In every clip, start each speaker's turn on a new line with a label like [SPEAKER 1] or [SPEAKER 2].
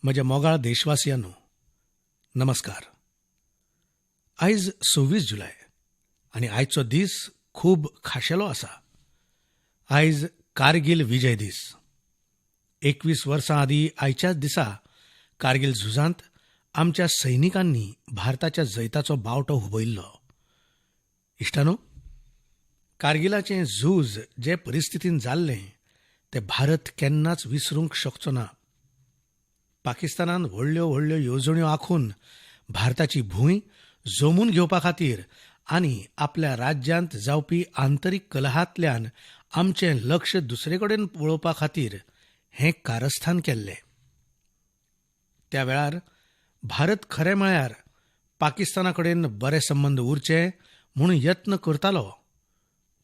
[SPEAKER 1] म्हज्या मोगाळ देशवासियांनो, नमस्कार. आयज 26 जुलय आनी आयचो दीस खूब खाशेलो आसा. आयज कारगिल विजय दीस. 21 वर्सां आदीं आयच्याच दिसा कारगिल झुजांत आमच्या सैनिकांनी भारताच्या जैताचो बावटो हुबयिल्लो. इश्टानो, कारगिलाचें झूज जे परिस्थितीन जाल्लें तें भारत केन्नाच विसरूंक शकचो ना. पाकिस्तानान व्हडल्यो व्हडल्यो येवजण्यो आंखून भारताची भूंय जमून घेवपा खातीर आनी आपल्या राज्यांत जावपी आंतरीक कलहांतल्यान आमचें लक्ष दुसरे कडेन वळोवपा खातीर हें कारस्थान केल्लें. त्या वेळार भारत खरें म्हळ्यार पाकिस्ताना कडेन बरे संबंद उरचे म्हूण यत्न करतालो.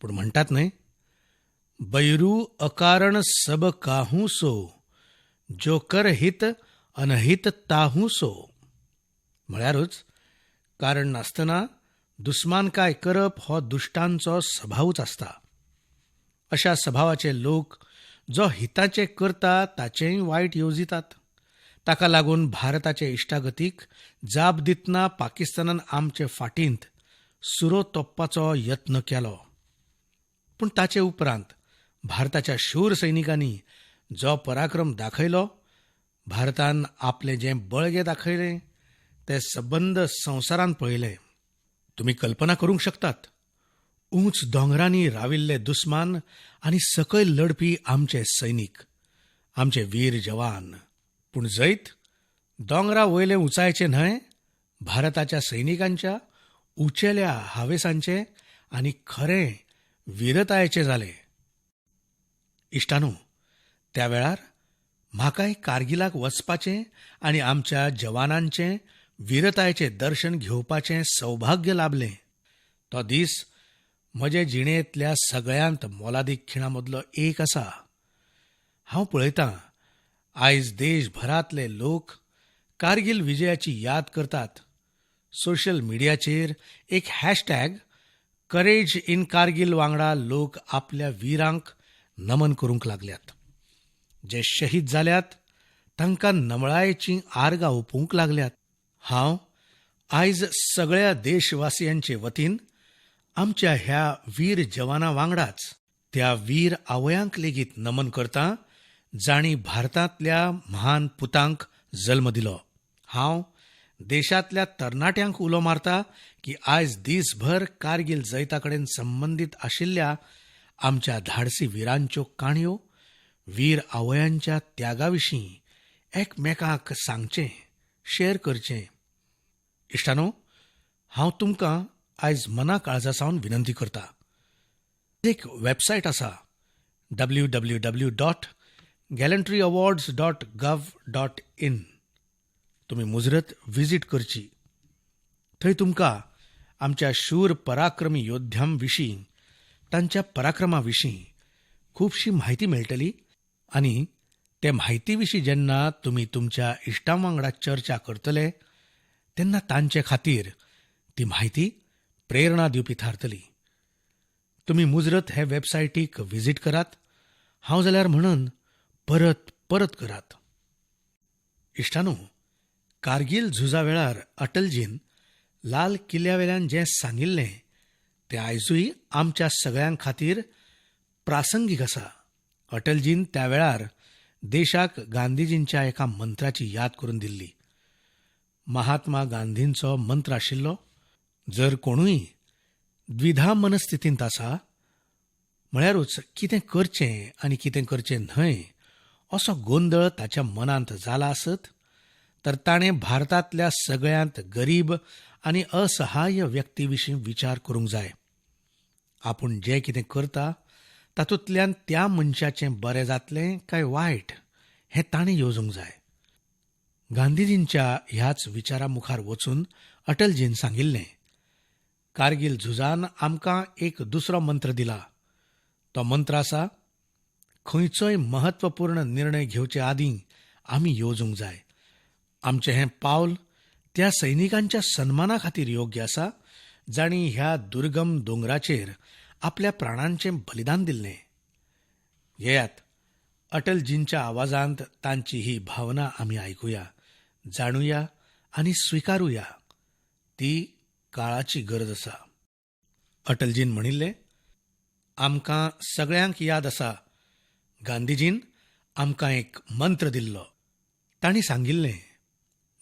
[SPEAKER 1] पूण म्हणटात न्हय, बैरू अकारण सब काहू सो, जो कर हित अनहित ताहू सो. म्हळ्यारूच कारण नासतना दुस्मानकाय करप हो दुश्टांचो सभावूच आसता. अशा सभावाचे लोक जो हिताचें करता ताचेंय वायट येवजितात. ताका लागून भारताचे इश्टागतीक जाप दितना पाकिस्तानान आमचे फाटींत सुरो तोपपाचो यत्न केलो. पूण ताचे उपरांत भारताच्या शूर सैनिकांनी जो पराक्रम दाखयलो, भारतान आपलें जें बळगें दाखयलें तें सबंद संवसारान पळयलें. तुमी कल्पना करूंक शकतात, ऊंच दोंगरांनी राविल्ले दुस्मान आनी सकयल लढपी आमचे सैनीक, आमचे वीर जवान. पूण जैत दोंगरा वयले उंचायेचें न्हय, भारताच्या सैनिकांच्या उंचेल्या हावेसांचें आनी खरें वीरतायेचें जालें. इश्टानो, त्या वेळार म्हाकाय कारगिलाक वचपाचें आनी आमच्या जवानांचें वीरतायेचें दर्शन घेवपाचें सौभाग्य लाबलें. तो दीस म्हजे जिणेंतल्या सगळ्यांत मोलादीक खिणां मदलो एक आसा. हांव पळयतां, आयज देशभरांतले लोक कारगिल विजयाची याद करतात. सोशल मिडियाचेर एक हॅशटॅग करेज इन कारगिल वांगडा लोक आपल्या विरांक नमन करूंक लागल्यात. जे शहीद जाल्यात तांकां नमळायेचीं आर्गां ओंपूंक लागल्यात. हांव आयज सगळ्या देशवासियांचे वतीन आमच्या ह्या वीर जवाना वांगडाच त्या वीर आवयांक लेगीत नमन करतां जांणी भारतांतल्या म्हान पुतांक जल्म दिलो. हांव देशांतल्या तरणाट्यांक उलो मारता की आयज दीसभर कारगिल जैता कडेन संबंदीत आशिल्ल्या आमच्या धाडसी विरांच्यो काणयो, वीर आवयांच्या त्यागा विशीं एकमेकांक सांगचें, शेअर करचें. इश्टानो, हांव तुमकां आयज मना काळजा सावन विनंती करता. एक वेबसायट आसा, www.gallantryawards.gov.in. तुमी मुजरत विजीट करची. थंय तुमकां आमच्या शूर पराक्रमी योद्ध्यां विशीं, तांच्या पराक्रमा विशीं खुबशी म्हायती मेळटली आनी ते म्हायती विशीं जेन्ना तुमी तुमच्या इश्टां वांगडा चर्चा करतले तेन्ना तांचे खातीर ती म्हायती प्रेरणा दिवपी थारतली. तुमी मुजरत हे वेबसायटीक विजीट करात. हांव जाल्यार म्हणन, परत परत करात. इश्टानो, कारगिल झुजा वेळार अटलजीन लाल किल्ल्या वेल्यान जें सांगिल्लें तें आयजूय आमच्या सगळ्यां खातीर प्रासंगीक आसा. अटलजीन त्या वेळार देशाक गांधीजींच्या एका मंत्राची याद करून दिल्ली. महात्मा गांधींचो मंत्र आशिल्लो, जर कोणूय द्विधा मनस्थितींत आसा, म्हळ्यारूच कितें करचें आनी कितें करचें न्हय असो गोंदळ ताच्या मनांत जाला आसत, तर ताणें भारतांतल्या सगळ्यांत गरीब आनी असहाय्य व्यक्ती विशीं विचार करूंक जाय. आपूण जें कितें करता तातूंतल्यान त्या मनशाचें बरें जातलें काय वायट हें ताणें येवजूंक जाय. गांधीजींच्या ह्याच विचारा मुखार वचून अटलजीन सांगिल्लें, कारगिल झुजान आमकां एक दुसरो मंत्र दिला. तो मंत्र आसा, खंयचोय म्हत्वपूर्ण निर्णय घेवचे आदीं आमी येवजूंक जाय, आमचें हें पावल त्या सैनिकांच्या सन्माना खातीर योग्य आसा जांणी ह्या दुर्गम दोंगराचेर आपल्या प्राणांचें बलिदान दिल्लें. येयात. अटलजींच्या आवाजांत तांची ही भावना आमी आयकुया, जाणुया आनी स्विकारुया. ती काळाची गरज आसा. अटलजीन म्हणिल्लें, आमकां सगळ्यांक याद आसा, गांधीजीन आमकां एक मंत्र दिल्लो. तांणी सांगिल्लें,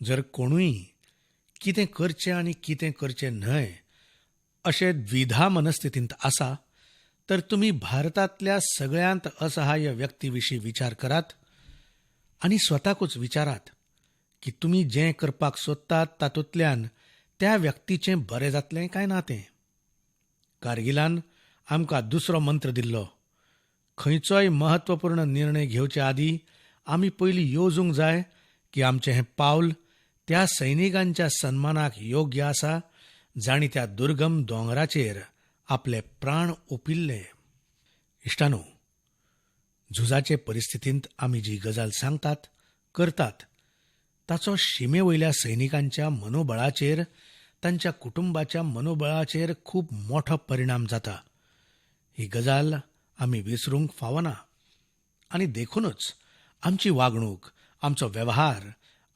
[SPEAKER 1] जर कोणूय कितें करचें आनी कितें करचें न्हय अशें द्विधा मनस्थितींत आसा तर तुमी भारतांतल्या सगळ्यांत असहाय्य व्यक्ती विशीं विचार करात आनी स्वताकूच विचारात की तुमी जें करपाक सोदतात तातूंतल्यान त्या व्यक्तीचें बरें जातलें काय ना तें. कारगिलान आमकां दुसरो मंत्र दिल्लो, खंयचोय म्हत्वपूर्ण निर्णय घेवचे आदीं आमी पयलीं येवजूंक जाय की आमचें हें पावल त्या सैनिकांच्या सन्मानाक योग्य आसा जांणी त्या दुर्गम दोंगराचेर आपले प्राण ओंपिल्ले. इश्टांनो, झुजाचे परिस्थितींत आमी जी गजाल सांगतात, करतात ताचो शिमे वयल्या सैनिकांच्या मनोबळाचेर, तांच्या कुटुंबाच्या मनोबळाचेर खूब मोठो परिणाम जाता. ही गजाल आमी विसरूंक फावना आनी देखूनच आमची वागणूक, आमचो वेव्हार,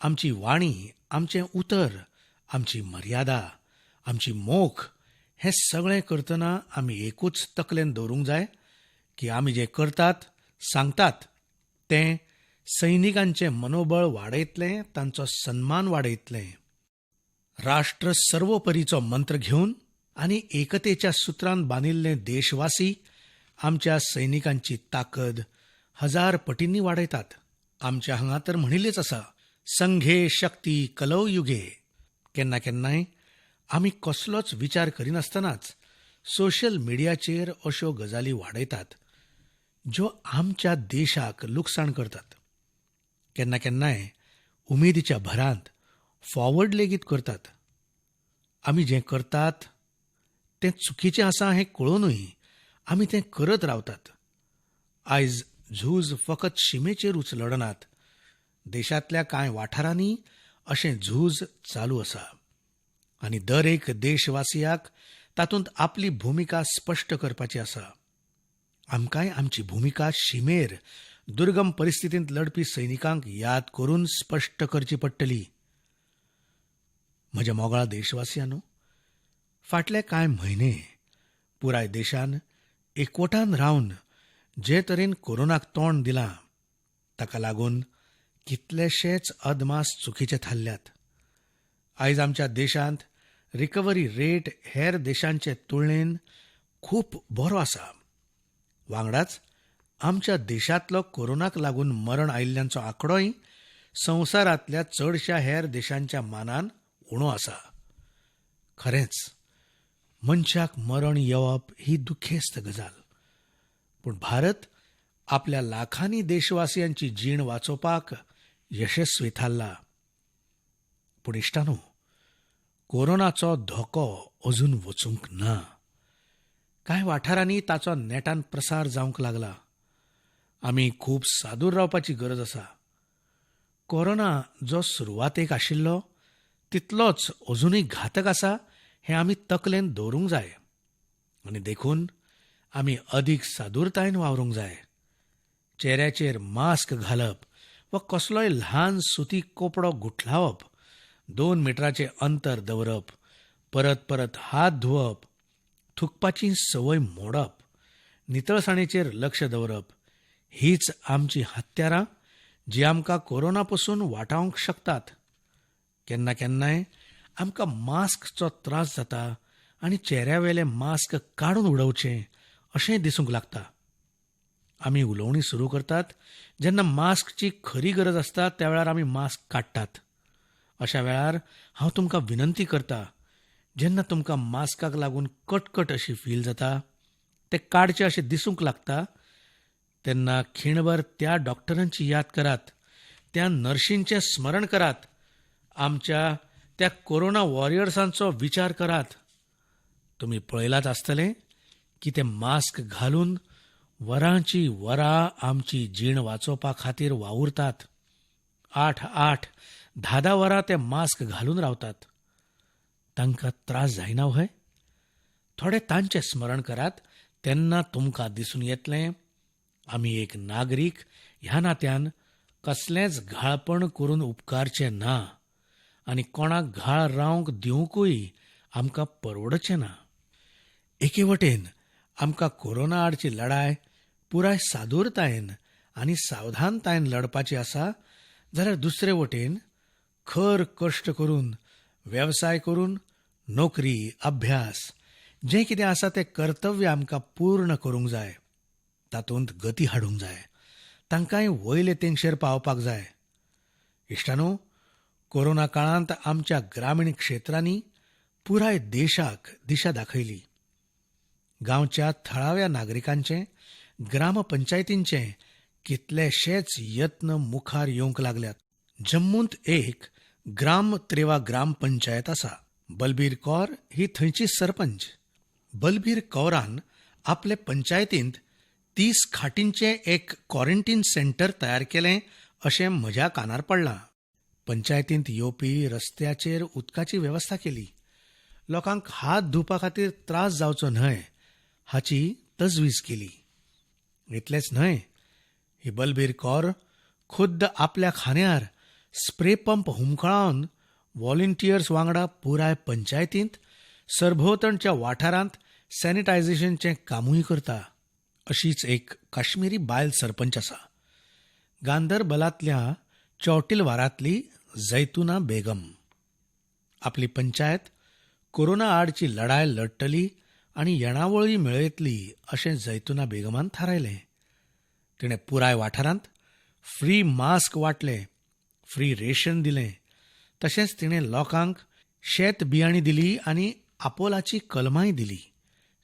[SPEAKER 1] आमची वाणी, आमचें उतर, आमची मर्यादा, आमची मोख हें सगळें करतना आमी एकूच तकलेन दवरूंक जाय की आमी जें करतात, सांगतात तें सैनिकांचें मनोबळ वाडयतलें, तांचो सन्मान वाडयतलें. राष्ट्र सर्वोपरीचो मंत्र घेवन आनी एकतेच्या सुत्रान बांदिल्ले देशवासी आमच्या सैनिकांची ताकद हजार पटींनी वाडयतात. आमच्या हांगा तर म्हणिल्लेच आसा, संघे शक्ती कलौ युगे. केन्ना केन्नाय आमी कसलोच विचार करिनासतनाच सोशल मिडियाचेर अश्यो गजाली वाडयतात ज्यो आमच्या देशाक लुकसाण करतात. केन्ना केन्नाय उमेदीच्या भरांत फॉवर्ड लेगीत करतात. आमी जें करतात तें चुकीचें आसा हें कळुनूय आमी तें करत रावतात. आयज झूज फकत शिमेचेरूच लडनात, देशांतल्या कांय वाठारांनी अशें झूज चालू आसा आनी दर एक देशवासियाक तातूंत आपली भुमिका स्पश्ट करपाची आसा. आमकांय आमची भुमिका शिमेर दुर्गम परिस्थितींत लढपी सैनिकांक याद करून स्पश्ट करची पडटली. म्हज्या मोगाळ देशवासियांनो, फाटले कांय म्हयने पुराय देशान एकवटान रावन जे तरेन कोरोनाक तोंड दिलां ताका लागून कितलेशेच अदमास चुकीचे थारल्यात. आयज आमच्या देशांत रिकव्हरी रेट हेर देशांचे तुळनेन खूब बरो आसा. वांगडाच आमच्या देशांतलो कोरोनाक लागून मरण आयिल्ल्यांचो आंकडोय संवसारांतल्या चडश्या हेर देशांच्या मानान उणो आसा. खरेंच मनशाक मरण येवप ही दुखेस्त गजाल, पूण भारत आपल्या लाखांनी देशवासियांची जीण वाचोवपाक यशस्वी थारला. पूण इश्टांनो, कोरोनाचो धोको अजून वचूंक ना. कांय वाठारांनी ताचो नेटान प्रसार जावंक लागला. आमी खूब सादूर रावपाची गरज आसा. कोरोना जो सुरवातेक आशिल्लो तितलोच अजुनूय घातक आसा हें आमी तकलेन दवरूंक जाय आनी देखून आमी अदीक सादूरतायेन वावरूंक जाय. चेऱ्याचेर मास्क घालप वा कसलोय ल्हान सुती कोपडो गुठलावप, 2 मिटराचें अंतर दवरप, परत परत हात धुवप, थुकपाची संवय मोडप, नितळसाणेचेर लक्ष दवरप हीच आमची हत्यारां जी आमकां कोरोना पसून वाटावंक शकतात. केन्ना केन्नाय आमकां मास्कचो त्रास जाता आनी चेऱ्यावेलें मास्क काडून उडोवचें अशें दिसूंक लागता. आमी उलोवणी सुरू करतात जेन्ना मास्कची खरी गरज आसता त्या वेळार आमी मास्क काडटात. अशा वेळार हांव तुमकां विनंती करता, जेन्ना तुमकां मास्काक लागून कटकट अशी फील जाता, ते काडचे अशें दिसूंक लागता, तेन्ना खीणभर त्या डॉक्टरांची याद करात, त्या नर्शींचें स्मरण करात, आमच्या त्या कोरोना वॉरियर्सांचो विचार करात. तुमी पळयलात आसतलें की ते मास्क घालून वरांची वरां आमची जीण वाचोवपा खातीर वावुरतात. 8-8, 10-10 वरां ते मास्क घालून रावतात. तांकां त्रास जायना व्हय? थोडे तांचें स्मरण करात, तेन्ना तुमकां दिसून येतलें आमी एक नागरीक ह्या नात्यान कसलेंच घाळपण करून उपकारचें ना आनी कोणाक घाळ रावंक दिवंकूय आमकां परवडचें ना. एके वटेन आमकां कोरोना आडची लढाय पुराय सादूरतायेन आनी सावधानतायेन लढपाची आसा, जाल्यार दुसरे वटेन खर कश्ट करून, वेवसाय करून, नोकरी, अभ्यास जें कितें आसा तें कर्तव्य आमकां पूर्ण करूंक जाय. तातूंत गती हाडूंक जाय. तांकांय वयले तेंगशेर पावपाक जाय. इश्टांनो, कोरोना काळांत आमच्या ग्रामीण क्षेत्रांनी पुराय देशाक दिशा दाखयली. गांवच्या थळाव्या नागरिकांचे, ग्रामपंचायतींचे कितलेशेच यत्न मुखार येवंक लागल्यात. जम्मूंत एक ग्राम त्रेवा ग्रामपंचायत आसा. बलबीर कौर ही थंयची सरपंच. बलबीर कौरान आपले पंचायतींत 30 खाटींचें एक क्वॉरंटीन सेंटर तयार केलें अशें म्हज्या कानार पडलां. पंचायतींत येवपी रस्त्याचेर उदकाची वेवस्था केली. लोकांक हात धुवपा खातीर त्रास जावचो न्हय हाची तजवीज केली. इतलेंच न्हय, ही बलबीर कौर खुद्द आपल्या खांद्यार स्प्रे पंप हुमकळावन व्हॉलंटियर्स वांगडा पुराय पंचायतींत सरभोंवतणच्या वाठारांत सॅनिटायझेशनचें कामूय करता. अशीच एक काश्मिरी बायल सरपंच आसा, गांदरबलांतल्या चौटिलवारांतली जैतुना बेगम. आपली पंचायत कोरोना आडची लढाय लढटली आनी येणावळूय मेळयतली अशें जैतुना बेगमान थारायलें. तिणें पुराय वाठारांत फ्री मास्क वांटले, फ्री रेशन दिलें. तशेंच तिणें लोकांक शेत बियाणी दिली आनी आपोलाची कलमांय दिली,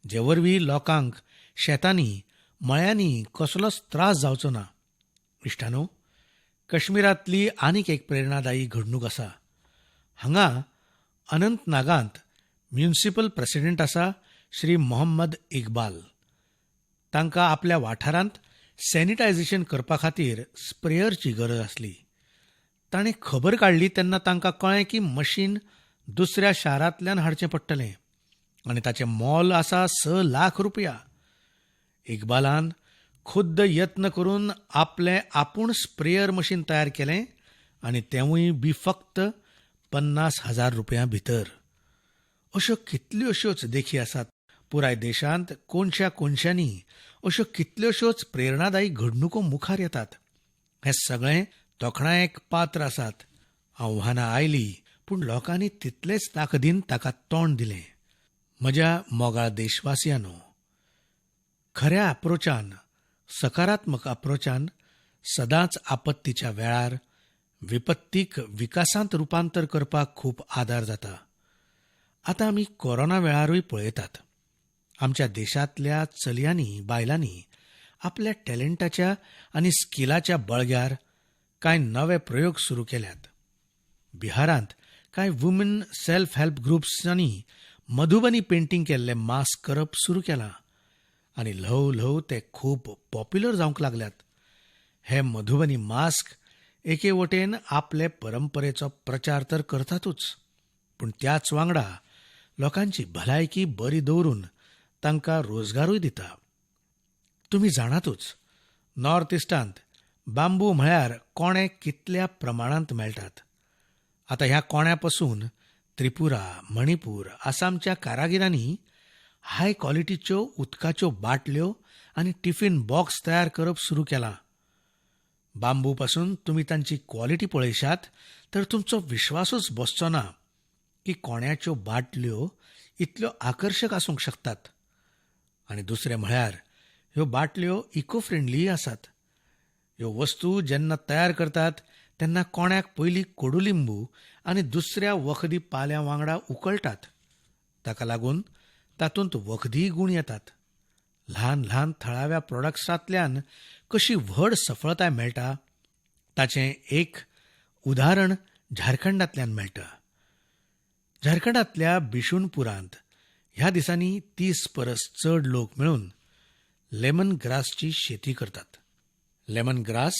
[SPEAKER 1] जे वरवीं लोकांक शेतांनी, मळ्यांनी कसलोच त्रास जावचो ना. इश्टांनो, कश्मीरांतली आनीक एक प्रेरणादायी घडणूक आसा. हांगा अनंतनागांत म्युनिसिपल प्रेसिडेंट आसा श्री मोहम्मद इकबाल. तांकां आपल्या वाठारांत सॅनिटायझेशन करपा खातीर स्प्रेयरची गरज आसली. ताणें खबर काडली तेन्ना तांकां कळ्ळें की मशीन दुसऱ्या शारांतल्यान हाडचें पडटलें आनी ताचें मोल आसा 6 लाख रुपया. इकबालान खुद्द यत्न करून आपलें आपूण स्प्रेयर मशीन तयार केलें आनी तेंवूय बी फक्त 50,000 रुपयां भितर. अश्यो कितल्योश्योच देखी आसात. पुराय देशांत कोनशा कोनशांनी अश्यो कितल्योश्योच प्रेरणादायी घडणुको मुखार येतात. हें सगळें तोखणायेक पात्र आसात. आव्हानां आयलीं पूण लोकांनी तितलेच ताकदीन ताका तोंड दिलें. म्हज्या मोगाळ देशवासियांनो, खऱ्या अप्रोचान, सकारात्मक अप्रोचान सदांच आपत्तीच्या वेळार विपत्तीक विकासांत रुपांतर करपाक खूब आदार जाता. आतां आमी कोरोना वेळारूय पळयतात, आमच्या देशांतल्या चलयांनी, बायलांनी आपल्या टॅलंटाच्या आनी स्किलाच्या बळग्यार कांय नवे प्रयोग सुरू केल्यात. बिहारांत कांय वुमन सेल्फ हेल्प ग्रुप्सांनी मधुबनी पेंटींग केल्ले मास्क करप सुरू केलां आनी ल्हव ल्हव ते खूब पॉप्युलर जावंक लागल्यात. हे मधुबनी मास्क एके वटेन आपले परंपरेचो प्रचार तर करतातूच, पूण त्याच वांगडा लोकांची भलायकी बरी दवरून तांकां रोजगारूय दिता. तुमी जाणातूच, नॉर्थ इस्टांत बांबू म्हळ्यार कोणे कितल्या प्रमाणांत मेळटात. आतां ह्या कोण्या पसून त्रिपुरा, मणिपूर, आसामच्या कारागिरांनी हाय क्वॉलिटीच्यो उदकाच्यो बाटल्यो आनी टिफिन बॉक्स तयार करप सुरू केलां. बांबू पासून तुमी तांची क्वॉलिटी पळयशात तर तुमचो विश्वासूच बसचो ना की कोण्याच्यो बाटल्यो इतल्यो आकर्शक आसूंक शकतात. आनी दुसरें म्हळ्यार ह्यो बाटल्यो इको फ्रेंडलीय आसात. ह्यो वस्तू जेन्ना तयार करतात तेन्ना कोण्याक पयलीं कोडुलिंबू आनी दुसऱ्या वखदी पाल्या वांगडा उकळटात. ताका लागून तातूंत वखदीय गूण येतात. ल्हान ल्हान थळाव्या प्रोडक्ट्सांतल्यान कशी व्हड सफळताय मेळटा ताचें एक उदाहरण झारखंडांतल्यान मेळटा. झारखंडांतल्या बिशुनपुरांत ह्या दिसांनी 30 परस चड लोक मेळून लेमन ग्रासची शेती करतात. लेमन ग्रास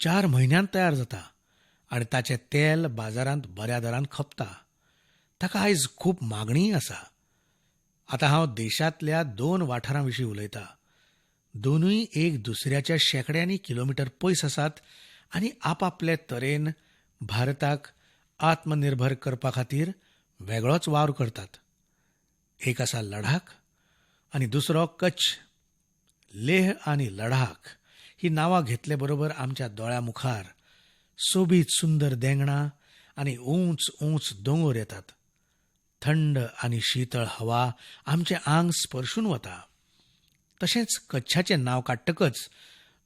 [SPEAKER 1] 4 म्हयन्यांत तयार जाता आनी ताचें तेल बाजारांत बऱ्या दरान खपता. ताका आयज खूब मागणीय आसा. आतां हांव देशांतल्या 2 वाठारां विशीं उलयतां. दोनूय एक दुसऱ्याच्या शेंकड्यांनी किलोमिटर पयस आसात आनी आपापले तरेन भारताक आत्मनिर्भर करपा खातीर वेगळोच वावर करतात. एक आसा लडाख आनी दुसरो कच्छ. लेह आनी लडाख ही नांवां घेतले बरोबर आमच्या दोळ्या मुखार सोबीत सुंदर देंगणां आनी ऊंच ऊंच दोंगर येतात. थंड आनी शितळ हवा आमचें आंग स्पर्शून वता. तशेंच कच्छाचें नांव काडटकच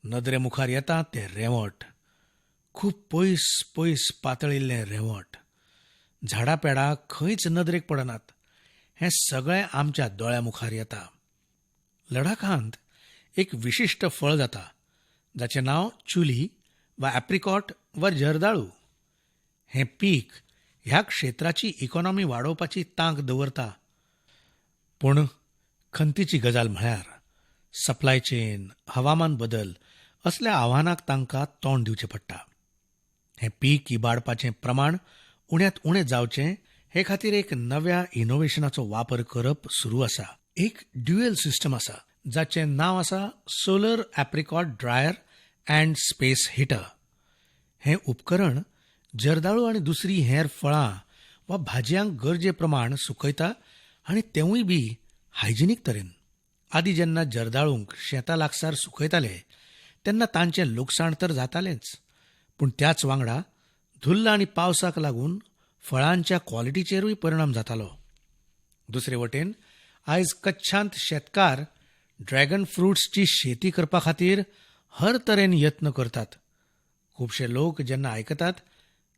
[SPEAKER 1] नदरे मुखार येता तें रेंवट. खूब पयस पयस पातळिल्लें रेंवट. झाडां पेडां खंयच नदरेक पडनात. हें सगळें आमच्या दोळ्या मुखार येता. लडाखांत एक विशिश्ट फळ जाता जाचें नांव चुली वा ॲप्रिकॉट वा जरदाळू. हें पीक ह्या क्षेत्राची इकॉनॉमी वाडोवपाची तांक दवरता. पूण खंतीची गजाल म्हळ्यार सप्लाय चेन, हवामान बदल असल्या आव्हानाक तांकां तोंड दिवचें पडटा. हें पीक इबाडपाचें प्रमाण उण्यांत उणें जावचें हे खातीर एक नव्या इनोव्हेशनाचो वापर करप सुरू आसा. एक ड्युएल सिस्टम आसा जाचें नांव आसा solar apricot dryer and space heater. हें उपकरण जरदाळू आनी दुसरी हेर फळां वा भाजयांक गरजे प्रमाण सुकयता आनी तेवूय बी हायजिनीक तरेन. आदीं जेन्ना जरदाळूंक शेता लागसार सुकयताले तेन्ना तांचें लुकसाण तर जातालेंच, पूण त्याच वांगडा धुल्ल आनी पावसाक लागून फळांच्या क्वॉलिटीचेरूय परिणाम जातालो. दुसरे वटेन आयज कच्छांत शेतकार ड्रॅगन फ्रुट्सची शेती करपा खातीर हर तरेन यत्न करतात. खुबशे लोक जेन्ना आयकतात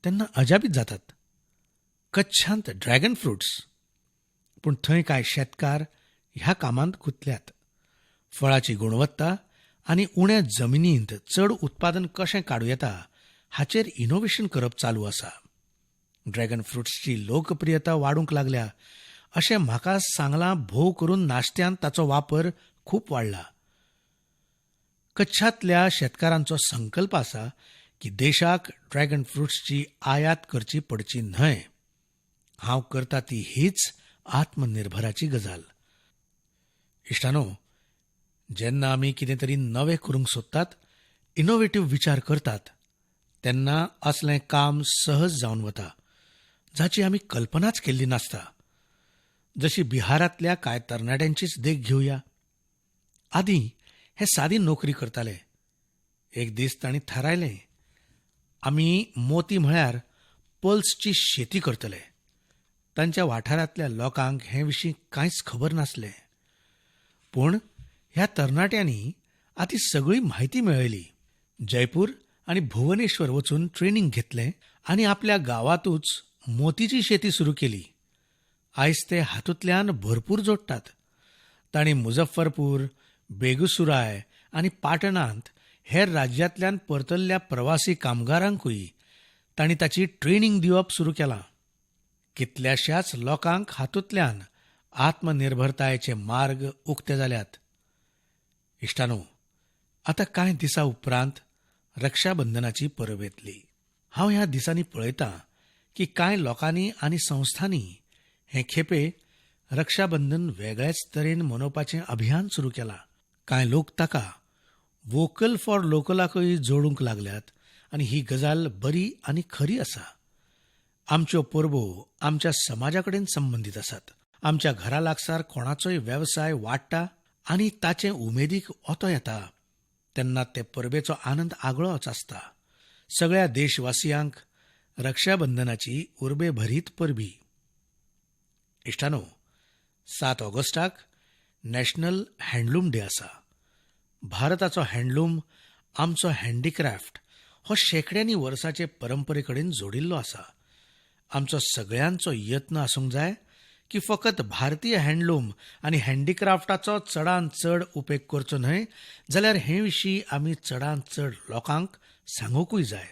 [SPEAKER 1] तेन्ना अजापीत जातात. कच्छांत ड्रॅगन फ्रुट्स? पूण थंय कांय शेतकार ह्या कामांत गुंतल्यात. फळाची गुणवत्ता आनी उण्या जमिनींत चड उत्पादन कशें काडूं येता हाचेर इनोव्हेशन करप चालू आसा. ड्रॅगन फ्रुट्सची लोकप्रियता वाडूंक लागल्या अशें म्हाका सांगलां. भोव करून नाश्त्यांत ताचो वापर खूब वाडला. कच्छांतल्या शेतकारांचो संकल्प आसा की देशाक ड्रॅगन फ्रुट्सची आयात करची पडची न्हय. हांव करता ती हीच आत्मनिर्भराची गजाल. इश्टानो, जेन्ना आमी कितें तरी नवें करूंक सोदतात, इनोव्हेटीव विचार करतात, तेन्ना असलें काम सहज जावन वता जाची आमी कल्पनाच केल्ली नासता. जशी बिहारांतल्या कांय तरणाट्यांचीच देख घेवया. आदीं हे सादी नोकरी करताले. एक दीस तांणी थारायलें, आमी मोती म्हळ्यार पल्सची शेती करतले. तांच्या वाठारांतल्या लोकांक हे विशीं कांयच खबर नासलें. पूण ह्या तरणाट्यांनी आदीं सगळी म्हायती मेळयली. जयपूर आनी भुवनेश्वर वचून ट्रेनींग घेतलें आनी आपल्या गांवांतूच मोतीची शेती सुरू केली. आयज ते हातूंतल्यान भरपूर जोडटात. तांणी मुजफ्फरपूर, बेगुसुराय आनी पाटणांत हेर राज्यांतल्यान परतल्ल्या प्रवासी कामगारांकूय तांणी ताची ट्रेनींग दिवप सुरू केलां. कितल्याश्याच लोकांक हातूंतल्यान आत्मनिर्भरतायेचे मार्ग उक्ते जाल्यात. इश्टानो, आतां कांय दिसां उपरांत रक्षाबंधनाची परब येतली. हांव ह्या दिसांनी पळयतां की कांय लोकांनी आनी संस्थांनी हे खेपे रक्षाबंधन वेगळेच तरेन मनोवपाचें अभियान सुरू केलां. कांय लोक ताका वोकल फॉर लोकलाकूय जोडूंक लागल्यात आनी ही गजाल बरी आनी खरी आसा. आमच्यो परबो आमच्या समाजा कडेन संबंदीत आसात. आमच्या घरा लागसार कोणाचोय वेवसाय वाडटा आनी ताचे उमेदीक ओतो येता तेन्ना ते परबेचो आनंद आगळोच आसता. सगळ्या देशवासियांक रक्षाबंधनाची उर्बेभरीत परबी. इश्टानो, 7 ऑगस्टाक नॅशनल हँडलूम डे आसा. भारताचो हँडलूम, आमचो हँडीक्राफ्ट हो शेंकड्यांनी वर्साचे परंपरे कडेन जोडिल्लो आसा. आमचो सगळ्यांचो यत्न आसूंक जाय की फकत भारतीय हँडलूम आनी हँडीक्राफ्टाचो चडांत चड उपेग करचो न्हय, जाल्यार हे विशीं आमी चडांत चड लोकांक सांगूंकूय जाय.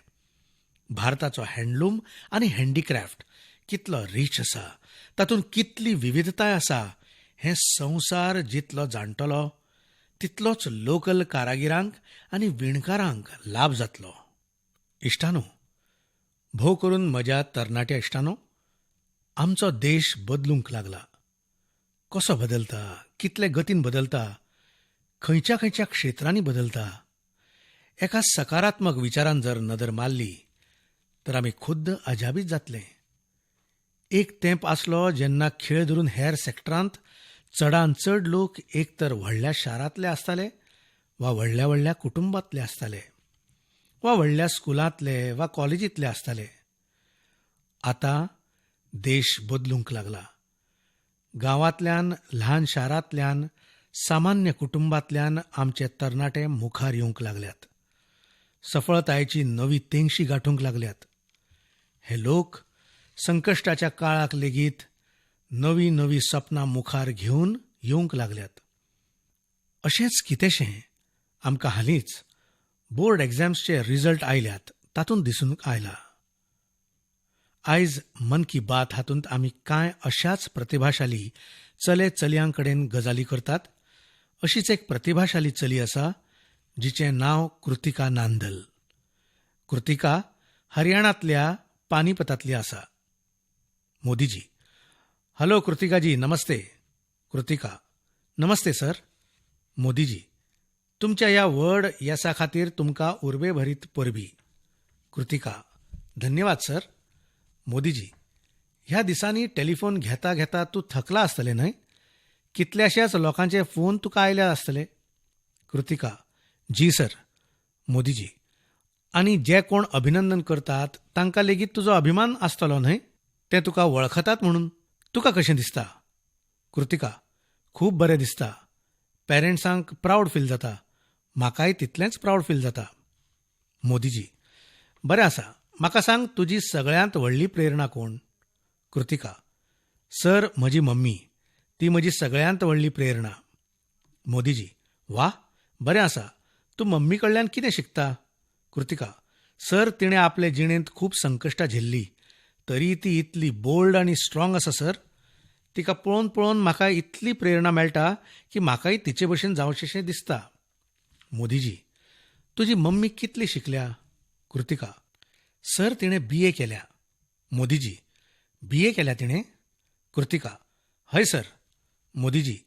[SPEAKER 1] भारताचो हँडलूम आनी हँडीक्राफ्ट कितलो रीच आसा, तातूंत कितली विविधताय आसा हें संवसार जितलो जाणटलो तितलोच लोकल कारागिरांक आनी विणकारांक लाब जातलो. इश्टानो, भोव करून म्हज्या तरणाट्या इश्टानो, आमचो देश बदलूंक लागला. कसो बदलता, कितले गतीन बदलता, खंयच्या खंयच्या क्षेत्रांनी बदलता? एका सकारात्मक विचारान जर नदर मारली तर आमी खुद्द अजाबीत जातले. एक तेंप आसलो जेन्ना खेळ धरून हेर सेक्टरांत चडान चड लोक एक तर व्हडल्या शारांतले आसताले वा व्हडल्या व्हडल्या कुटुंबांतले आसताले वा व्हडल्या स्कुलांतले वा कॉलेजींतले आसताले. आतां देश बदलूंक लागला. गांवांतल्यान, ल्हान शारांतल्यान, सामान्य कुटुंबांतल्यान आमचे तरणाटे मुखार येवंक लागल्यात. सफळतायेची नवी तेंगशी गांठूंक लागल्यात. हे लोक संकश्टाच्या काळाक लेगीत नवीं नवीं सपनां मुखार घेवन येवंक लागल्यात. अशेंच कितेंशें आमकां हालींच बोर्ड एग्जाम्सचे रिजल्ट आयल्यात तातूंत दिसून आयलां. आयज मन की बात हातूंत आमी कांय अशाच प्रतिभाशाली चले चलयां कडेन गजाली करतात. अशीच एक प्रतिभाशाली चली आसा जिचें नांव कृतिका नांदल. कृतिका हरियाणांतल्या पानीपतांतली आसा. मोदीजी, हॅलो कृतिकाजी, नमस्ते. कृतिका, नमस्ते सर. मोदीजी, तुमच्या ह्या व्हड येसा खातीर तुमकां उर्बेभरीत परबीं. कृतिका, धन्यवाद सर. मोदीजी, ह्या दिसांनी टेलिफोन घेता घेता तूं थकला आसतलें न्हय? कितल्याश्याच लोकांचे फोन तुका आयल्या आसतले. कृतिका, जी सर. मोदीजी, आनी जे कोण अभिनंदन करतात तांकां लेगीत तुजो अभिमान आसतलो न्हय? ते तुका वळखतात म्हणून तुका कशें दिसता? कृतिका, खूब बरें दिसता. पेरंट्सांक प्रावड फील जाता. म्हाकाय तितलेंच प्रावड फील जाता. मोदीजी, बरें आसा. म्हाका सांग, तुजी सगळ्यांत व्हडली प्रेरणा कोण? कृतिका, सर, म्हजी मम्मी. ती म्हजी सगळ्यांत व्हडली प्रेरणा. मोदीजी, वा, बरें आसा. तूं मम्मी कडल्यान कितें शिकता? कृतिका, सर, तिणें आपले जिणेंत खूब संकश्टां झेल्ली तरी ती इतली बोल्ड आनी स्ट्रॉंग आसा सर. तिका पळोवन पळोवन म्हाका इतली प्रेरणा मेळटा की म्हाकाय तिचे भशेन जावचेंशें दिसता. मोदीजी, तुजी मम्मी कितली शिकल्या? कृतिका, सर, तिणें बी ए केल्या. मोदीजी, बी ए केल्या तिणें? कृतिका, हय सर. मोदीजी,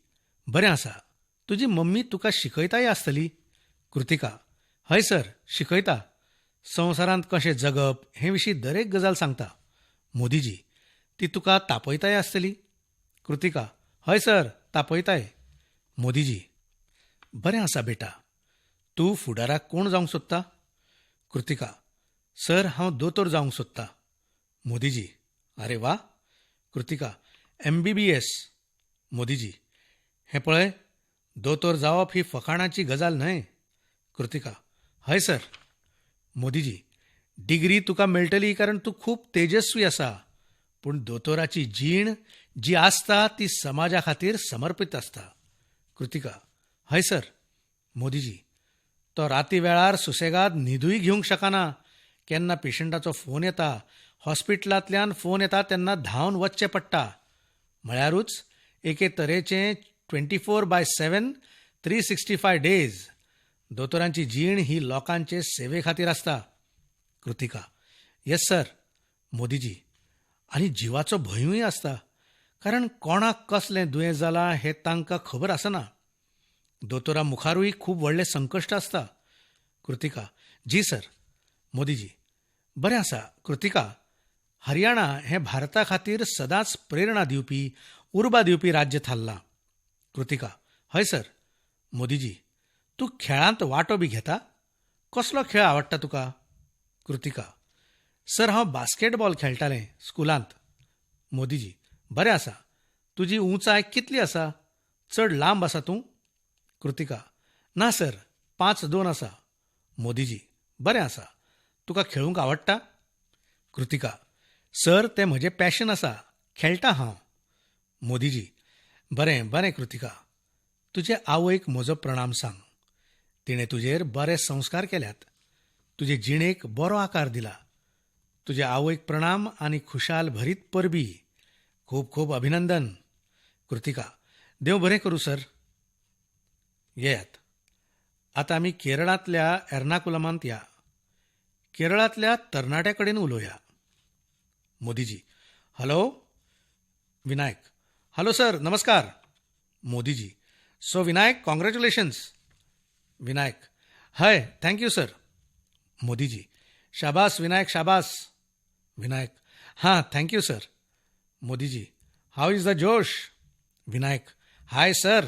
[SPEAKER 1] बरें आसा. तुजी मम्मी तुका शिकयताय आसतली. कृतिका, हय सर, शिकयता. संवसारांत कशें जगप हे विशीं दरेक गजाल सांगता. मोदीजी, ती तुका तापयताय आसतली. कृतिका, हय सर, तापयताय. मोदीजी, बरें आसा बेटा. तूं फुडाराक कोण जावंक सोदता? कृतिका, सर, हांव दोतोर जावंक सोदता. मोदीजी, आरे वा. कृतिका, एमबीबीएस. मोदीजी, हें पळय, दोतोर जावप ही फकाणाची गजाल न्हय. कृतिका, हय सर. मोदीजी, डिग्री तुका मेळटली कारण तूं खूब तेजस्वी आसा, पूण दोतोराची जीण जी आसता ती समाजा खातीर समर्पीत आसता. कृतिका, हय सर. मोदीजी, तो राती वेळार सुसेगाद न्हिदूय घेवंक शकना. केन्ना पेशंटाचो फोन येता, हॉस्पिटलांतल्यान फोन येता तेन्ना धांवन वचचें पडटा. म्हळ्यारूच एके तरेचें 24/7 365 days दोतोरांची जीण ही लोकांचे सेवे खातीर आसता. कृतिका, येस सर. मोदीजी, आनी जिवाचो भंयूय आसता, कारण कोणाक कसलें दुयेंस जालां हें तांकां खबर आसना. दोतोरा मुखारूय खूब व्हडलें संकश्ट आसता. कृतिका, जी सर. मोदीजी, बरें आसा कृतिका. हरियाणा हें भारता खातीर सदांच प्रेरणा दिवपी, उर्बा दिवपी राज्य थारलां. कृतिका, हय सर. मोदीजी, तूं खेळांत वांटो बी घेता? कसलो खेळ आवडटा तुका? कृतिका, सर, हांव बास्केटबॉल खेळटालें स्कुलांत. मोदीजी, बरें आसा. तुजी उंचाय कितली आसा? चड लांब आसा तूं? कृतिका, ना सर, 5'2 आसा. मोदीजी, बरें आसा. तुका खेळूंक आवडटा? कृतिका, सर, तें म्हजें पॅशन आसा. खेळटा हांव. मोदीजी, बरें बरें कृतिका. तुजे आवयक म्हजो प्रणाम सांग. तिणें तुजेर बरे संस्कार केल्यात, तुजे जिणेक बरो आकार दिला. तुजे आवयक प्रणाम आनी खुशाल भरीत परबी. खूब खूब अभिनंदन. कृतिका, देव बरें करूं सर. येयात, आतां आमी केरळांतल्या एर्नाकुलमांत या. केरळांतल्या तरणाट्या कडेन उलोवया. मोदीजी, हॅलो विनायक. हॅलो सर, नमस्कार. मोदीजी, सो विनायक, कॉंग्रॅच्युलेशन्स. विनायक, हय, thank you sir. Modiji, शाबास विनायक, शाबास. विनायक, हां, thank you sir. Modiji, how is the josh? Vinayak, hi sir.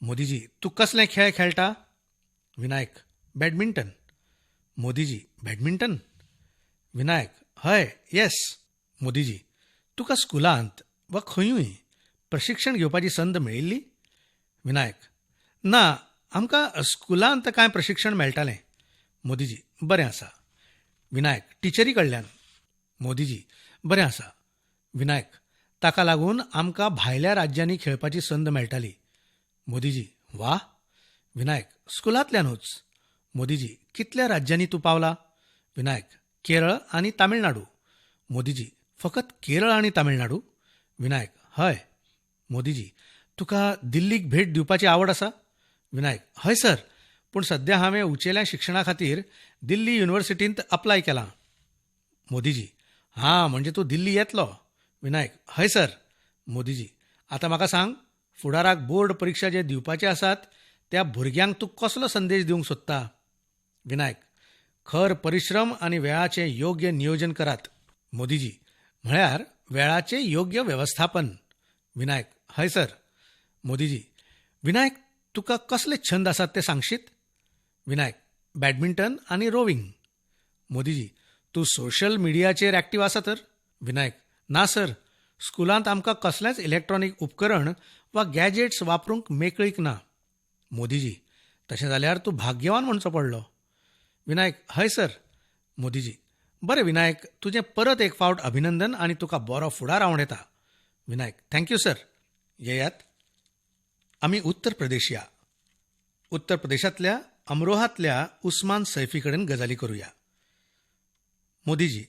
[SPEAKER 1] मोदीजी, तूं कसले खेळ खेळटा? विनायक, बॅडमिंटन. मोदीजी, बॅडमिंटन? विनायक, हय, येस. मोदीजी, तुका स्कुलांत वा खंयूय प्रशिक्षण घेवपाची संद मेळिल्ली? विनायक, ना, आमकां स्कुलांत कांय प्रशिक्षण मेळटालें. मोदीजी, बरें आसा. विनायक, टिचरी कडल्यान. मोदीजी, बरें आसा. विनायक, ताका लागून आमकां भायल्या राज्यांनी खेळपाची संद मेळटाली. मोदीजी, वा. विनायक, स्कुलांतल्यानूच. मोदीजी, कितल्या राज्यांनी तूं पावला? विनायक, केरळ आनी तामिळनाडू. मोदीजी, फकत केरळ आनी तामिळनाडू? विनायक, हय. मोदीजी, तुका दिल्लीक भेट दिवपाची आवड आसा? विनायक, हय सर, पूण सद्या हांवें उंचेल्या शिक्षणा खातीर दिल्ली युनिव्हर्सिटींत अप्लाय केलां. मोदीजी, हां, म्हणजे तूं दिल्ली येतलो. विनायक, हय सर. मोदीजी, आतां म्हाका सांग, फुडाराक बोर्ड परिक्षा जे दिवपाचे आसात त्या भुरग्यांक तूं कसलो संदेश दिवंक सोदता? विनायक, खर परिश्रम आनी वेळाचें योग्य नियोजन करात. मोदीजी, म्हळ्यार वेळाचें योग्य वेवस्थापन. विनायक, हय सर. मोदीजी, विनायक, तुका कसले छंद आसात ते सांगशीत? विनायक, बॅडमिंटन आनी रोविंग. मोदीजी, तूं सोशल मिडियाचेर एक्टीव आसा तर? विनायक, ना सर, स्कुलांत आमकां कसलेंच इलेक्ट्रॉनीक उपकरण वा गॅजेट्स वापरूंक मेकळीक ना. मोदीजी, तशें जाल्यार तूं भाग्यवान म्हणचो पडलो. विनायक, हय सर. मोदीजी, बरें विनायक, तुजें परत एक फावट अभिनंदन आनी तुका बरो फुडार आंवडेता. Vinayak, thank you sir. येयात, आमी उत्तर प्रदेश या. उत्तर प्रदेशांतल्या अमरोहांतल्या उस्मान सैफी कडेन गजाली करुया. मोदीजी,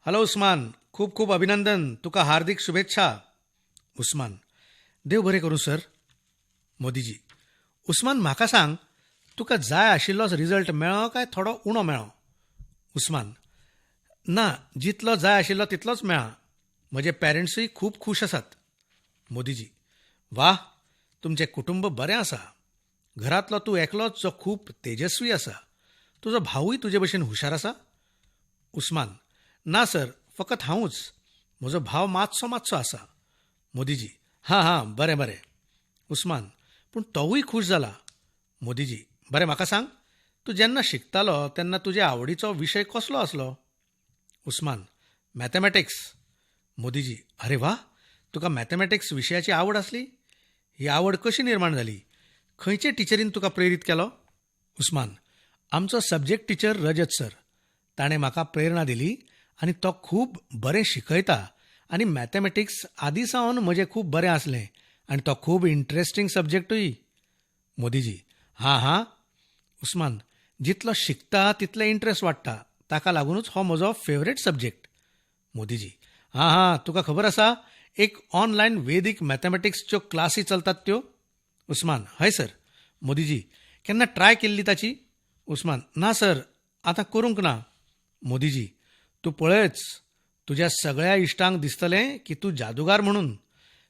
[SPEAKER 1] हॅलो उस्मान, खूब खूब अभिनंदन, तुका हार्दिक शुभेच्छा. उस्मान, देव बरें करूं सर. मोदीजी, उस्मान, म्हाका सांग, तुका जाय आशिल्लोच रिजल्ट मेळ्ळो काय थोडो उणो मेळ्ळो? उस्मान, ना, जितलो जाय आशिल्लो तितलोच मेळ्ळा. म्हजे पॅरंट्सूय खूब खूश आसात. मोदीजी, वाह, तुमचें कुटुंब बरें आसा. घरांतलो तूं एकलोच जो खूब तेजस्वी आसा. तुजो भावूय तुजे भशेन हुशार आसा? उस्मान, ना सर, फकत हांवूच. म्हजो भाव मातसो मातसो आसा. मोदीजी, हां हां, बरें बरें. उस्मान, पूण तोवूय खूश जाला. मोदीजी, बरें म्हाका सांग, तूं जेन्ना शिकतालो तेन्ना तुजे आवडीचो विशय कसलो आसलो? उस्मान, मॅथमॅटिक्स. मोदीजी, अरे वा, तुका मॅथमॅटिक्स विशयाची आवड आसली? ही आवड कशी निर्माण जाली? खंयचे टिचरीन तुका प्रेरीत केलो? उस्मान, आमचो सब्जेक्ट टिचर रजत सर, ताणें म्हाका प्रेरणा दिली आनी तो खूब बरें शिकयता आनी मॅथमॅटिक्स आदीं सावन म्हजें खूब बरें आसलें आनी तो खूब इंट्रस्टींग सब्जेक्टूय. मोदीजी, हां हां. उस्मान, जितलो शिकता तितले इंट्रस्ट वाडटा, ताका लागुनूच हो म्हजो फेवरेट सब्जेक्ट. मोदीजी, हां हां, तुका खबर आसा एक ऑनलायन वेदीक मॅथमॅटिक्सच्यो क्लासी चलतात त्यो? उस्मान, हय सर. मोदीजी, केन्ना ट्राय केल्ली ताची? उस्मान, ना सर, आतां करूंक ना. मोदीजी, तूं पळयच, तुज्या सगळ्या इश्टांक दिसतलें की तूं जादूगार म्हणून,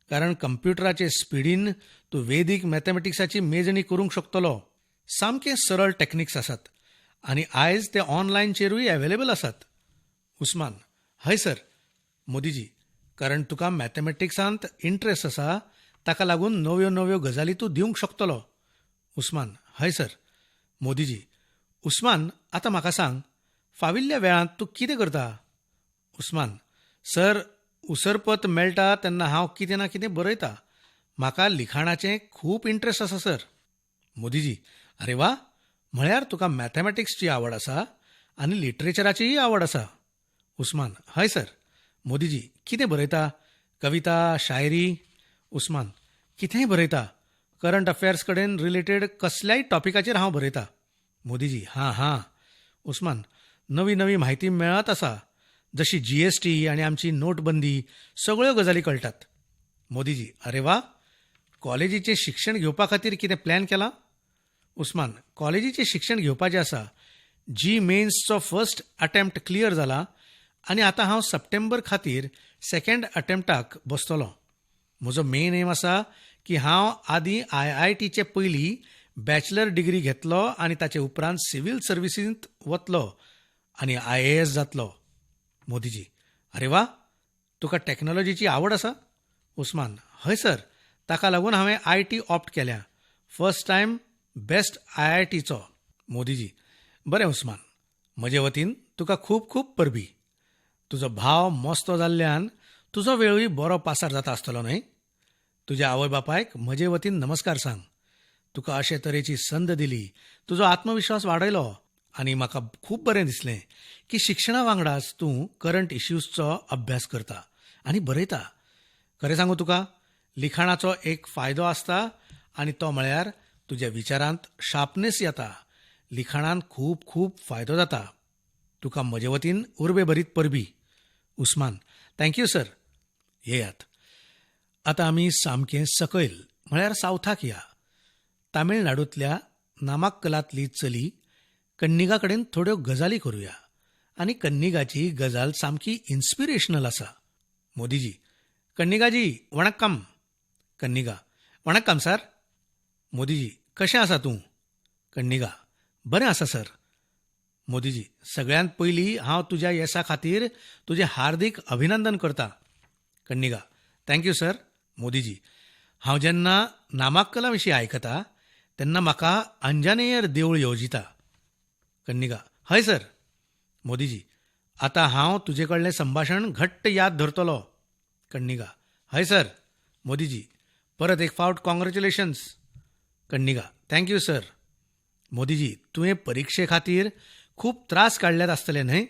[SPEAKER 1] कारण कंप्युटराचे स्पिडीन तूं वेदीक मॅथमॅटिक्साची मेजणी करूंक शकतलो. सामके सरळ टॅक्निक्स आसात आनी आयज ते ऑनलायनचेरूय अवेलेबल आसात. उस्मान, हय सर. मोदीजी, कारण तुका मॅथमॅटिक्सांत इंट्रस्ट आसा, ताका लागून नव्यो नव्यो गजाली तूं दिवंक शकतलो. उस्मान, हय सर. मोदीजी, उस्मान, आतां म्हाका सांग, फाविल्ल्या वेळांत तूं कितें करता? उस्मान, सर, उसरपत मेळटा तेन्ना हांव कितें ना कितें बरयता. म्हाका लिखाणाचें खूब इंट्रस्ट आसा सर. मोदीजी, अरे वा, म्हळ्यार तुका मॅथमॅटिक्सची आवड आसा आनी लिटरेचराचीय आवड आसा. उस्मान, हय सर. मोदीजी, कितें बरयता? कविता, शायरी? उस्मान, कितेंय बरयता. करंट अफेर्स कडेन रिलेटेड कसल्याय टॉपिकाचेर हांव बरयता. मोदीजी, हां हां. उस्मान, नवी नवी म्हायती मेळत आसा, जशी जीएसटी आनी आमची नोटबंदी, सगळ्यो गजाली कळटात. मोदीजी, अरे वा, कॉलेजीचें शिक्षण घेवपा खातीर कितें प्लॅन केला? उस्मान, कॉलेजीचें शिक्षण घेवपाचें आसा. जी मेन्सचो फर्स्ट अटेम्प्ट क्लियर जाला आनी आतां हांव सप्टेंबर खातीर सेकंड अटेम्प्टाक बसतलो. म्हजो मेन एम आसा की हांव आदीं आयआयटीचे पयलीं बॅचलर डिग्री घेतलो आनी ताचे उपरांत सिव्हील सर्विसींत वतलो आनी आयएएस जातलो. मोदीजी, अरे वा, तुका टॅक्नॉलॉजीची आवड आसा? उस्मान, हय सर, ताका लागून हांवें IT opt केल्या. फर्स्ट टायम बेस्ट आयआयटीचो. मोदीजी, बरें उस्मान, म्हजे वतीन तुका खूब खूब परबी. तुजो भाव मस्तो जाल्ल्यान तुजो वेळूय बरो पासार जाता आसतलो न्हय? तुज्या आवय बापायक म्हजे वतीन नमस्कार सांग. तुका अशे तरेची संद दिली, तुजो आत्मविश्वास वाडयलो आनी म्हाका खूब बरें दिसलें की शिक्षणा वांगडाच तूं करंट इश्यूजचो अभ्यास करता आनी बरयता. खरें सांगू तुका, लिखाणाचो एक फायदो आसता आनी तो म्हळ्यार तुज्या विचारांत शार्पनेस येता. लिखाणान खूब खूब फायदो जाता. तुका म्हजे वतीन उर्बे भरीत परबी. Usman, thank you sir. येयात आतां आमी सामकें सकयल म्हळ्यार सावथाक या. तामिळनाडूंतल्या नामाक्कलांतली चली कन्निगा कडेन थोड्यो गजाली करुया आनी कन्निगाची गजाल सामकी इन्स्पिरेशनल आसा. मोदीजी, कन्निगाजी वणक्कम. कन्निगा, वणक्कम सर. मोदीजी, कशें आसा तूं? कन्निगा, बरें आसा सर. मोदीजी, सगळ्यांत पयलीं हांव तुज्या येसा खातीर तुजें हार्दीक अभिनंदन करता. कन्निगा, thank you sir. Modiji, हांव जेन्ना नामाक्कला विशीं आयकता तेन्ना म्हाका अंजनेयर देवूळ येवजिता. कन्निगा, हय सर. मोदीजी, आतां हांव तुजे कडलें संभाशण घट्ट याद धरतलो. कन्निगा, हय सर. मोदीजी, परत एक फावट congratulations. Kannika, thank you sir. Modiji, तुवें परिक्षे खातीर खूब त्रास काडल्यात आसतले न्हय?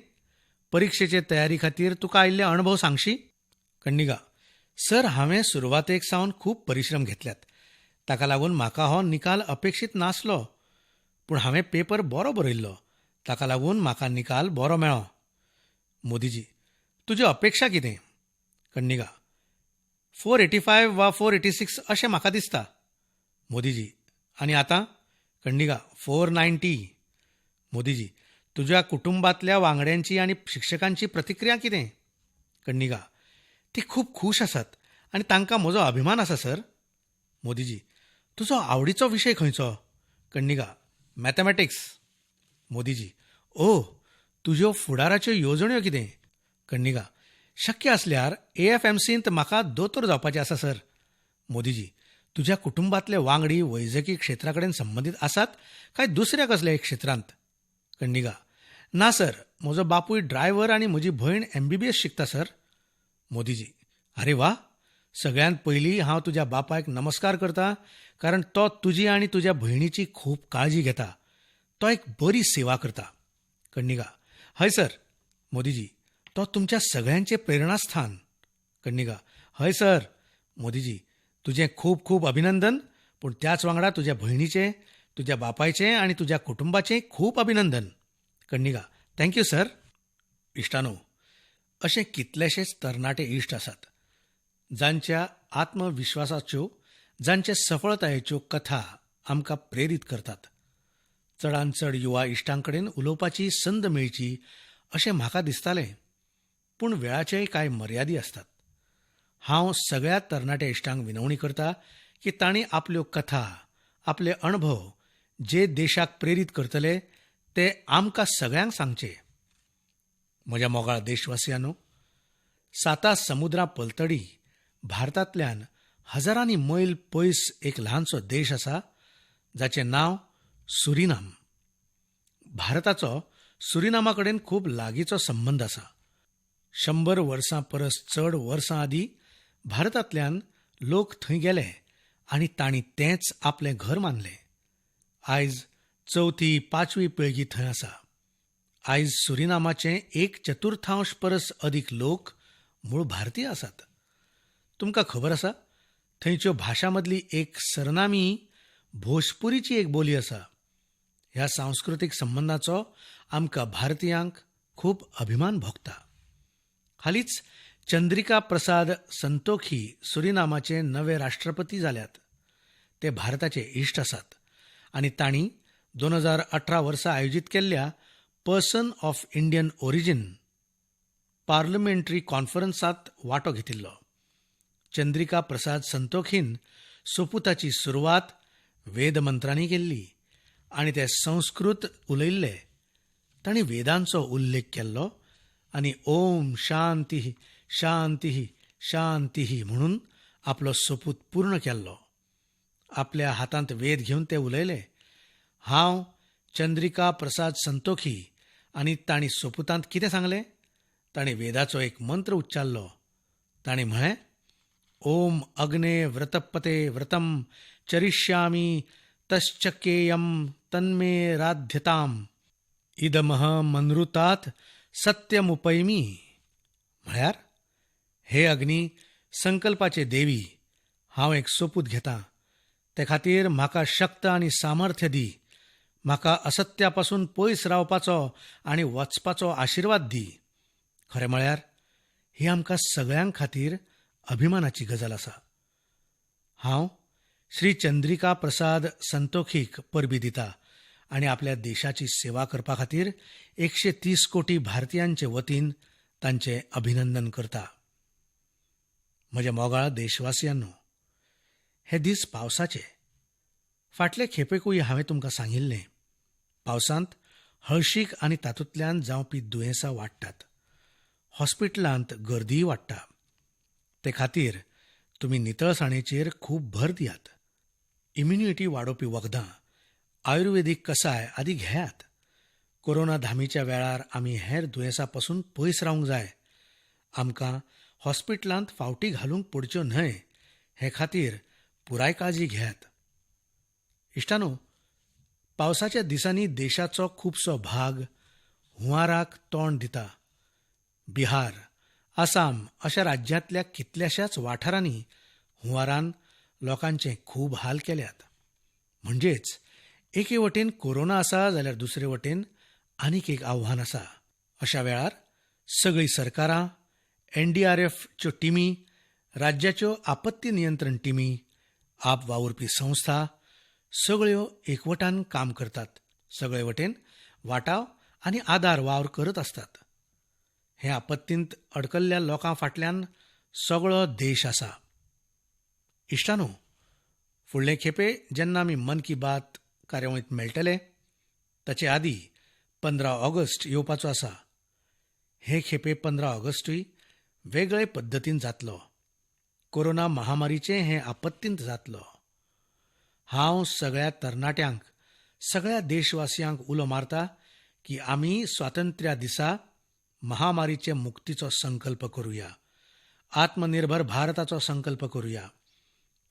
[SPEAKER 1] परिक्षेचे तयारी खातीर तुका आयिल्ले अणभव सांगशी? कन्निगा, सर, हांवें सुरवातेक सावन खूब परिश्रम घेतल्यात. ताका लागून म्हाका हो निकाल अपेक्षीत नासलो, पूण हांवें पेपर बरो बरयल्लो, ताका लागून म्हाका निकाल बरो मेळ्ळो. मोदीजी, तुज्यो अपेक्षा कितें? कन्निगा, 485 वा 486 अशें म्हाका दिसता. मोदीजी, आनी आतां? कन्निगा, 490. मोदीजी, तुज्या कुटुंबांतल्या वांगड्यांची आनी शिक्षकांची प्रतिक्रिया कितें? कन्निगा, ती खूब खूश आसात आनी तांकां म्हजो अभिमान आसा सर. मोदीजी, तुजो आवडीचो विशय खंयचो? कन्निगा, मॅथमॅटिक्स. मोदीजी, ओ, तुज्यो फुडाराच्यो येवजण्यो कितें? कन्निगा, शक्य आसल्यार एएफएमसींत म्हाका दोतोर जावपाचें आसा सर. मोदीजी, तुज्या कुटुंबांतले वांगडी वैजकी क्षेत्रा कडेन संबंदीत आसात काय दुसऱ्या कसल्याय क्षेत्रांत? कन्निगा, ना सर, म्हजो बापूय ड्रायव्हर आनी म्हजी भयण एमबीबीएस शिकता सर. मोदीजी, अरे वा, सगळ्यांत पयलीं हांव तुज्या बापायक नमस्कार करता, कारण तो तुजी आनी तुज्या भयणीची खूब काळजी घेता. तो एक बरी सेवा करता. कन्निगा, हय सर. मोदीजी, तो तुमच्या सगळ्यांचें प्रेरणास्थान. कन्निगा, हय सर. मोदीजी, तुजें खूब खूब अभिनंदन, पूण त्याच वांगडा तुज्या भयणीचें, तुज्या बापायचें आनी तुज्या कुटुंबाचें खूब अभिनंदन. कन्निगा, thank you sir. इश्टानो, अशे कितलेशेच तरणाटे इश्ट आसात जांच्या आत्मविश्वासाच्यो, जांचे सफळतायेच्यो कथा आमकां प्रेरीत करतात. चडांत चड युवा इश्टां कडेन उलोवपाची संद मेळची अशें म्हाका दिसतालें, पूण वेळाचेय कांय मर्यादी आसतात. हांव सगळ्या तरणाट्या इश्टांक विनवणी करता की तांणी आपल्यो कथा, आपले अणभव जे देशाक प्रेरीत करतले ते आमकां सगळ्यांक सांगचे. म्हज्या मोगाळ देशवासियांनो, साता समुद्रा पलतडी भारतांतल्यान हजारांनी मैल पयस एक ल्हानसो देश आसा जाचें नांव सुरिनाम. भारताचो सुरिनामा कडेन खूब लागींचो संबंद आसा. 100 वर्सां परस चड वर्सां आदीं भारतांतल्यान लोक थंय गेले आनी तांणी तेंच आपलें घर मानलें. आयज चवथी पांचवी पिळगी थंय आसा. आयज सुरिनामाचे एक चतुर्थांश परस अदीक लोक मूळ भारतीय आसात. तुमकां खबर आसा, थंयच्यो भाशां मदली एक सरनामी भोजपुरीची एक बोली आसा. ह्या सांस्कृतीक संबंदाचो आमकां भारतीयांक खूब अभिमान भोगता. हालींच चंद्रिका प्रसाद संतोखी सुरिनामाचे नवे राष्ट्रपती जाल्यात. ते भारताचे इश्ट आसात आनी तांणी 2018 वर्सा आयोजीत केल्ल्या person of Indian origin parliamentary कॉन्फरन्सांत वांटो घेतिल्लो. चंद्रिका प्रसाद संतोखीन सोपुताची सुरवात वेदमंत्रांनी केल्ली आनी ते संस्कृत उलयल्ले. तांणी वेदांचो उल्लेख केल्लो आनी ओम शांती शांती शांती म्हणून आपलो सोपूत पूर्ण केल्लो. आपल्या हातांत वेद घेवन ते उलयले, हांव चंद्रिका प्रसाद संतोखी. आनी तांणी सोपुतांत कितें सांगलें? तांणी वेदाचो एक मंत्र उच्चारलो. तांणी म्हळें, ओम अग्ने व्रतपते व्रतम चरिष्यामी तश्चकेयम तन्मे राध्यताम इदमह मनृतात सत्यमुपैमी. म्हळ्यार, हे अग्नी संकल्पाचे देवी, हांव एक सोपूत घेतां, ते खातीर म्हाका शक्त आनी सामर्थ्य दी. म्हाका असत्या पसून पयस रावपाचो आनी वचपाचो आशिर्वाद दी. खरें म्हळ्यार ही आमकां सगळ्यां खातीर अभिमानाची गजाल आसा. हांव श्री चंद्रिका प्रसाद संतोखीक परबी दिता आनी आपल्या देशाची सेवा करपा खातीर 130 कोटी भारतीयांचे वतीन तांचें अभिनंदन करता. म्हज्या मोगाळ देशवासियांनो, हे दीस पावसाचे. फाटले खेपेकूय हांवें तुमकां सांगिल्लें, पावसांत हळशीक आनी तातूंतल्यान जावपी दुयेंसां वाडटात. हॉस्पिटलांत गर्दीय वाडटा. ते खातीर तुमी नितळसाणेचेर खूब भर दियात. इम्युनिटी वाडोवपी वखदां, आयुर्वेदीक कसाय आदी घेयात. कोरोना धामीच्या वेळार आमी हेर दुयेंसां पसून पयस रावंक जाय. आमकां हॉस्पिटलांत फावटी घालूंक पडच्यो न्हय हे खातीर पुराय काळजी घेयात. इश्टानो, पावसाच्या दिसांनी देशाचो खुबसो भाग हुंवाराक तोंड दिता. बिहार, आसाम अशा राज्यांतल्या कितल्याशाच वाठारांनी हुंवारान लोकांचे खूब हाल केल्यात. म्हणजेच एके वटेन कोरोना आसा जाल्यार दुसरे वटेन आनीक एक आव्हान आसा. अशा वेळार सगळीं सरकारां, एनडीआरएफच्यो टिमी, राज्याच्यो आपत्ती नियंत्रण टिमी, आप वावुरपी संस्था सगळ्यो एकवटान काम करतात. सगळे वटेन वाटाव आनी आदार वावर करत आसतात. हे आपत्तींत अडकल्ल्या लोकां फाटल्यान सगळो देश आसा. इश्टानो, फुडले खेपे जेन्ना आमी मन की बात कार्यावळींत मेळटले ताचे आदीं 15 ऑगस्ट येवपाचो आसा. हे खेपे 15 ऑगस्टूय वेगळे पद्दतीन जातलो. कोरोना महामारीचे हे आपत्तींत जातलो. हांव सगळ्या तरणाट्यांक, सगळ्या देशवासियांक उलो मारता की आमी स्वातंत्र्या दिसा महामारीचे मुक्तीचो संकल्प करुया, आत्मनिर्भर भारताचो संकल्प करुया,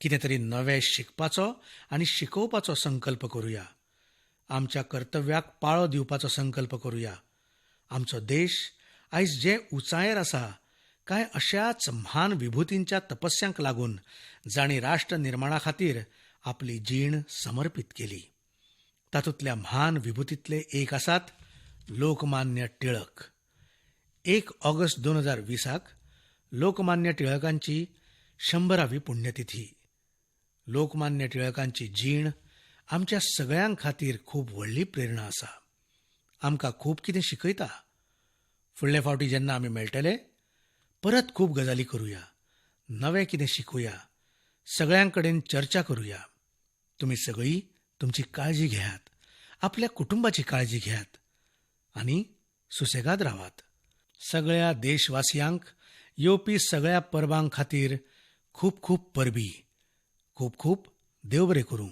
[SPEAKER 1] कितें तरी नवें शिकपाचो आनी शिकोवपाचो संकल्प करुया, आमच्या कर्तव्याक पाळो दिवपाचो संकल्प करुया. आमचो देश आयज जे उंचायेर आसा कांय अशाच म्हान विभुतींच्या तपस्यांक लागून जांणी राष्ट्र निर्माणा खातीर आपली जीण समर्पीत केली. तातूंतल्या म्हान विभुतींतले एक आसात लोकमान्य टिळक. 1 ऑगस्ट 2020 लोकमान्य टिळकांची 100वी पुण्यतिथी. लोकमान्य टिळकांची जीण आमच्या सगळ्यां खातीर खूब व्हडली प्रेरणा आसा. आमकां खूब कितें शिकयता. फुडले फावटी जेन्ना आमी मेळटले परत खूब गजाली करुया, नवें कितें शिकुया, सगळ्यां कडेन चर्चा करुया. तुमी सगळीं तुमची काळजी घेयात, आपल्या कुटुंबाची काळजी घेयात आनी सुसेगाद रावात. सगळ्या देशवासियांक येवपी सगळ्या परबां खातीर खूब खूब परबी, खूब खूब देव बरें करूं.